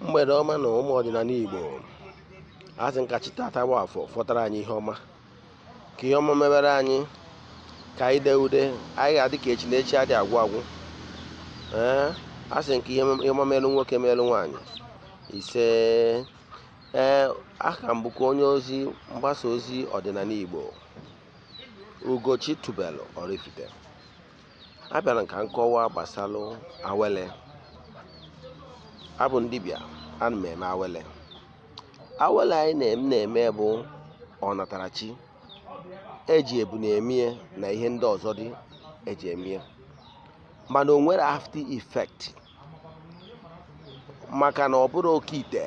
Mgbede ọma na ụmụ ọdịnala Igbo. Asị m ka chi tata bụ afọ fọtara anyị ihe ọma, ka ihe ọma mebere anyị, ka anyị dee ude. Anyị ga-adị ka echi na echi adị agwụ agwụ. Ee, asị m ka ihe ọma merụ nwoke, merụ nwaanyị. Ise. Ee, aka m bụkwa onye ozi mgbasa ozi ọdịnala Igbo, Ugochi Tubelu Oraifite. Abịara m ka m kọwaa gbasalụ awele. Abụ m dibịa, ana m eme awele. Awele anyị na-eme bụ ọnatarachi eji ebune emie na ihe ndị ọzọ dị eji emie, mana o nwere after effect, maka na ọ bụrụ oke ite,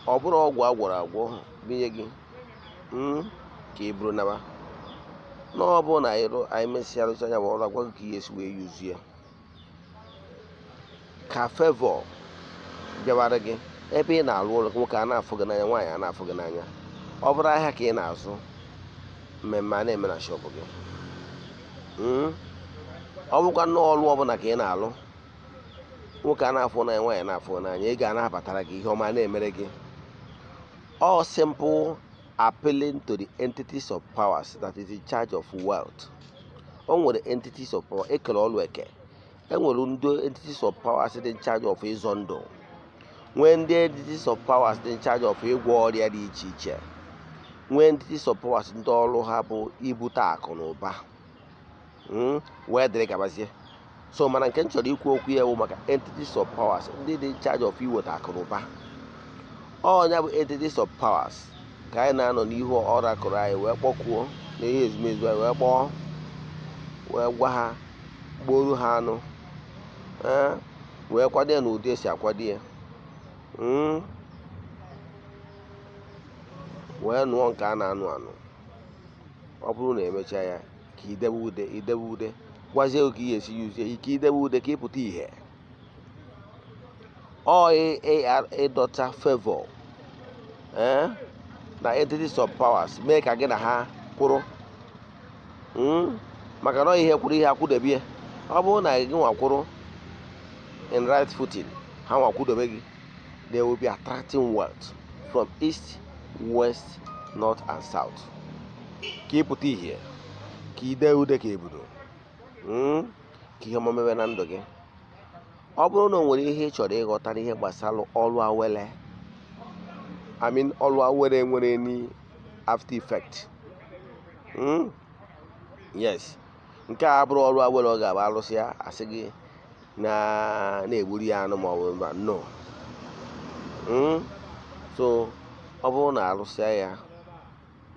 ọ bụrụ ọgwụ agwọrọ agwọ binye gị ka ị bụrụ naba na ọ bụ na anyị mesịa rụcha anya bụ ọrụ, agwa gị ka ihe esi wee yuzie ka favour bịawara gị ebe ị na-arụ ọrụ. Nwoke a na-afụ gị n'anya, nwaanyị a na-afụ gị n'anya. Ọ bụrụ ahịa ka ị na-azụ, mmemme a na-eme na shop gị. Ọ bụkwa nnọọ ọrụ ọbụla ka ị na-alụ, nwoke a na-afụ n'anya, nwaanyị na-afụ n'anya, ị ga na-abatara gị, ihe ọma na-emere gị. All simple appealing to the entities of powers that is in charge of wealth. O nwere entities of power ekere ọlụ eke. Enwere ndị entities of powers dị in charge of ịzọ ndụ, nwee ndị entities of powers dị in charge of ịgwọ ọrịa dị iche iche, nwee entities of powers ndị ọrụ ha bụ ibute akụ na ụba, wee dịrị gabazie. So mana nke m chọrọ ikwu okwu ya bụ maka entities of powers ndị dị in charge of iweta akụ na ụba. Ọnya bụ entities of powers ka anyị na-anọ n'ihu oracle anyị wee kpọkuo, na ihe ezumezu anyị wee kpọọ, wee gwa ha, gboru ha anụ, ee, wee kwado ya n'ụdị esi akwado ya, wee nụọ nke a na-anụ anụ. Ọ bụrụ na emechaa ya, ka idebe ude, idebe ude, gwazie ka ị ga-esi yuzie ike idebe ude ka ịpụta ìhè. Ọ ịdọta favor, ee, na entities of powers mee ka gị na ha kwụrụ, maka na ọ ihe kwuru ihe akwụdebe. Ọ bụrụ na gị nwa kwụrụ in right footing, ha nwa kwudobe gị. They will be attracting wealth from east, west, north and south, ka ịpụta ìhè, ka ide ude, ka ebudo, ka ihe ọma mebe na ndụ gị. Ọ bụrụ na o nwere ihe ị chọrọ ịghọta n'ihe gbasara ọrụ awele, I mean ọrụ awele nwere any after effect, yes, nke a bụrụ ọrụ awele, ọ ga-abụ arụsị ya asị gị na na-egburu ya anụ ma ọ bụ mba, no. So ọ bụrụ na arụsịa ya,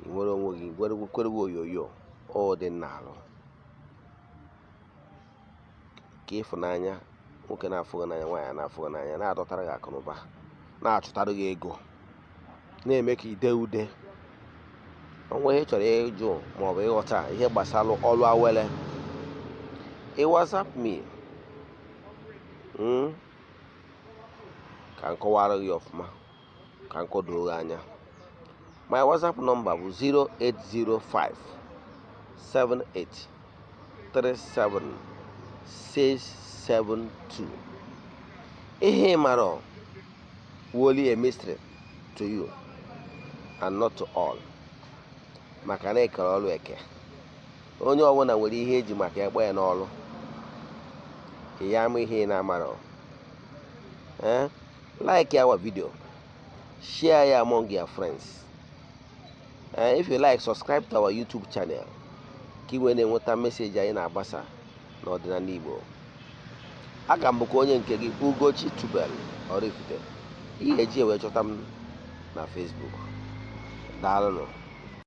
ị nwere onwe gị, kwere onyonyo ọ dị n'alụ ka ịfụnanya, nwoke na-afụ gị n'anya, nwaanyị na-afụ gị n'anya, na-adọtara gị akụnụba, na-achụtara gị ego, na-eme ka ide ude. Onwe ihe ị chọrọ ịjụ maọbụ ịghọta ihe gbasara ọrụ awele, ị WhatsApp me, ka m kọwara gị ọfụma, ka m kọdoo gị anya. My WhatsApp number bụ 0805 78 37 672. Ihe ị mara woli a mystery to you and not to all, maka na ekere ọrụ eke. Onye ọbụla nwere ihe eji maka ekpe ya n'ọrụ. Ya ama ihe ị na-amara. Eh, like our video, share ya among your friends. If you like, subscribe to our YouTube channel ka ị wee na-enweta message anyị na-agbasa n'ọdịnala Igbo. Aka m bụkwa onye nke gị, Ugochi Tubelu Oraifite. Ị ga-eji wee chọta m na Facebook. Daalụnụ.